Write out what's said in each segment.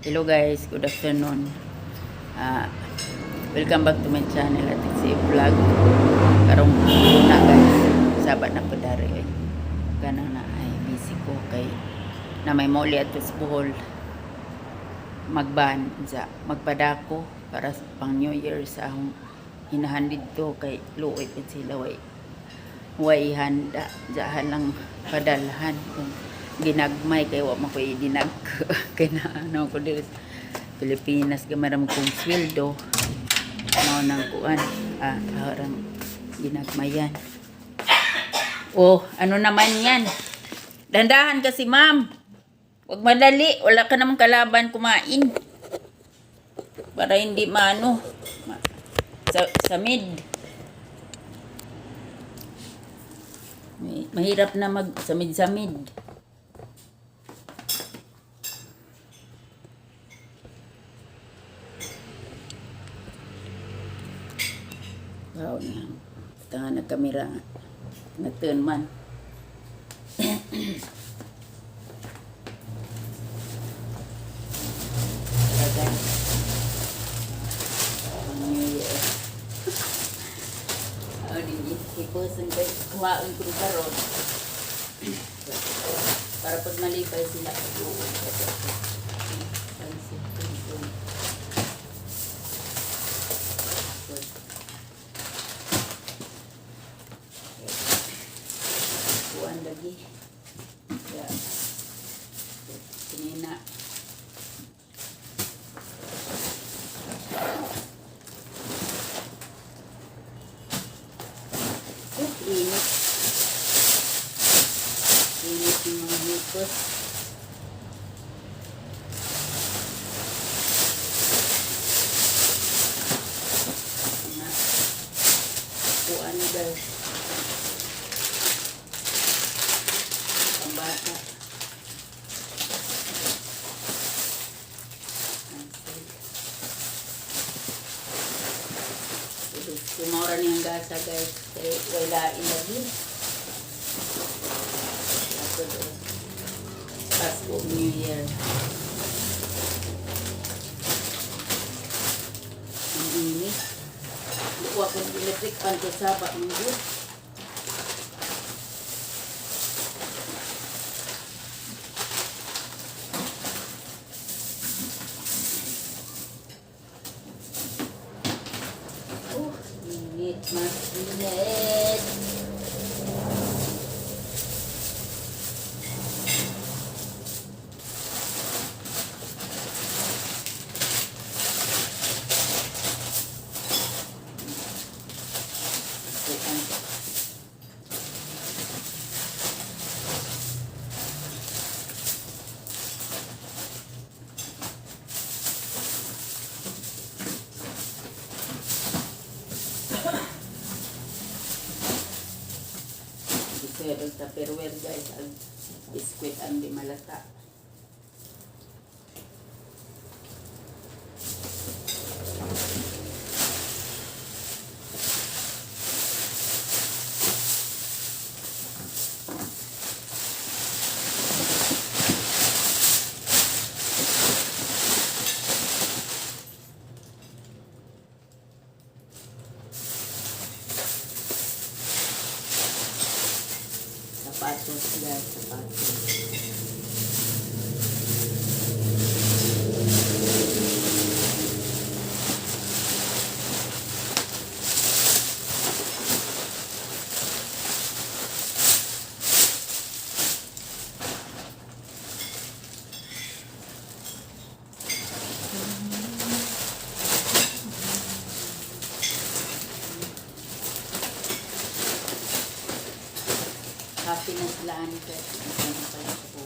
Hello guys, good afternoon. Welcome back to my channel at si vlog. Karong una guys, saba na ko dari oy. Kana na ay busy ko kay na may moli at sa Bohol magban sa magpadako para sa pang New Year sa akong hinahan didto kay luoy pud sila, way handa, diyan lang padalhan kung ginagmay kay wa man ko dinag kay na ano ko diri sa Pilipinas, gamay ra man kong sweldo, mao nang kuan, parang ginagmayan. Oh, ano naman yan? Dandahan kasi, ma'am. Wag madali, wala ka namang kalaban kumain para hindi maano sa mid. Mahirap na mag samid-samid. Wow niya. Tanga na kamera nga turn man. Tara guys. Ang New Year. Oh, di iposan kay kuhaon ko karon. Para pag malipay sila, pag-uwi. Pansit canton. Good. Kuan lagi. Ya. Kinina. Oh, init. Init yung mga hipos. Mga kuan guys. Pambata. Sumora niyang gasa guys. Kay wala lagi. Ako do. Pasko, New Year. Ang init. Buwa ko ng electric pan ko sa saba. Ang good. Oh, init. Mas init. Bukan. Gusto yun sa Tupperware guys, ang biskwit ang di malata. Sapatos guys, sapatos. Happy na sila ani guys. Ano pala po.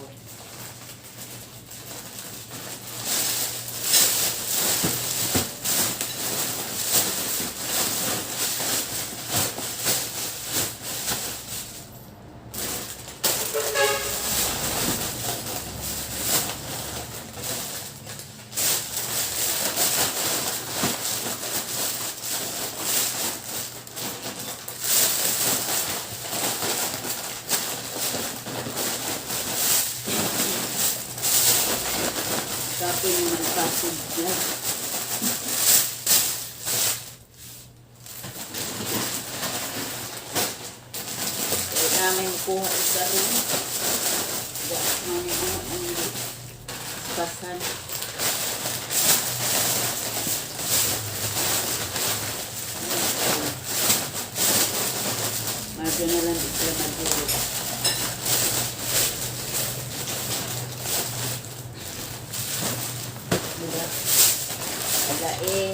Man package guys. Kaya namin kuha sa room. Da, mami ano ang pasan. Medyo na lang di sila madulog. Diba? Aga eh.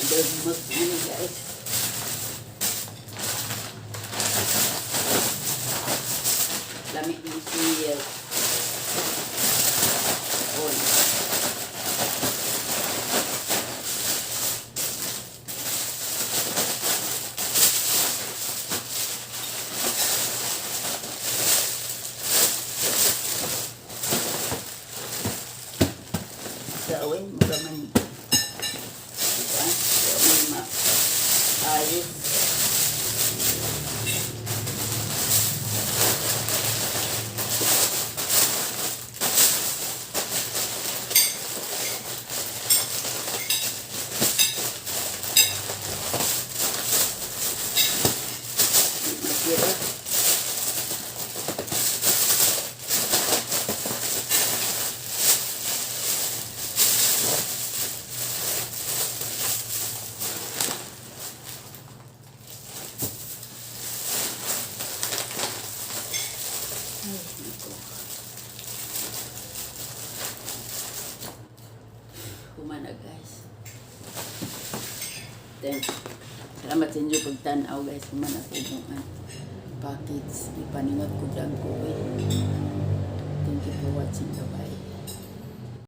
Dagmot ano, guys. Lamig ni siya. On. Sa awin, mura man. Diba? Sa awin, ma ayos. Di masira. Ay, naku. Humana, guys. Then, salamat sa inyo pagtanaw, guys. Humana ko yung package. Ipaningot ko lang ko eh. Thank you for watching. Bye-bye.